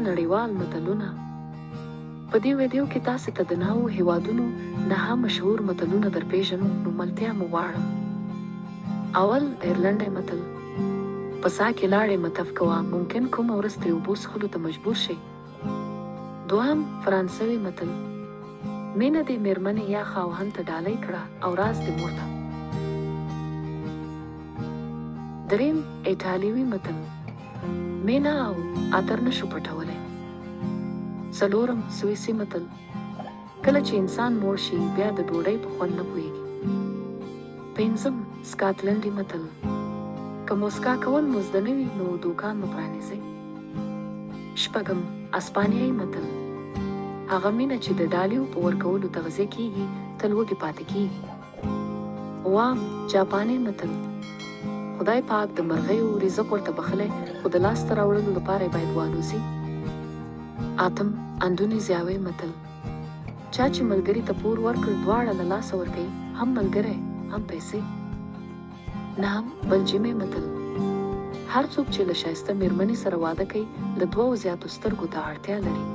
نړیوال متلونه. په دې ویدیو کې تاسې ته د نهو هیوادونو نهه مشهور متلونه درپیژنو، نو ملتیا مو غواړم. اول، ایرلنډی متل، په څاه کې لاړې مه تف کوه، ممکن کومه ورځ ترې اوبو څښلو ته مجبور شې. دوهم، فرانسوي متل، مینه دې میرمنې یا خاوهند ته ډالۍ کړه او راز دې مور ته. دریم، ایټالیوي متل، مینه او عطر نه شو پټولی. څلورم، سویسي متل، کله چې انسان موړ شي بیا د ډوډۍ په خوند نه پوهېږي. پنځم، سکاتلنډي متل، که موسکا کول مو زده نه وي نو دوکان مه پرانیزئ. شپږم، اسپانیايي متل، هغه مینه چې د ډالیو په ورکولو تغذیه کېږي تل وږې پاتې کېږي. اووم، جاپاني متل، خدای پاک د مرغیو رزق ورته بخښلی خو د لاسته راوړلو لپاره یې باید والوزي. اتم، اندونیزیاوی متل، چا چې ملګري ته پور ورکړ دواړه له لاسه ورکوي، هم ملګری هم پیسې. نهم، بلجیمي متل، هر څوک چې له شایسته میرمنې سره واده کوي له دوو زیاتو سترګو ته اړتیا لري.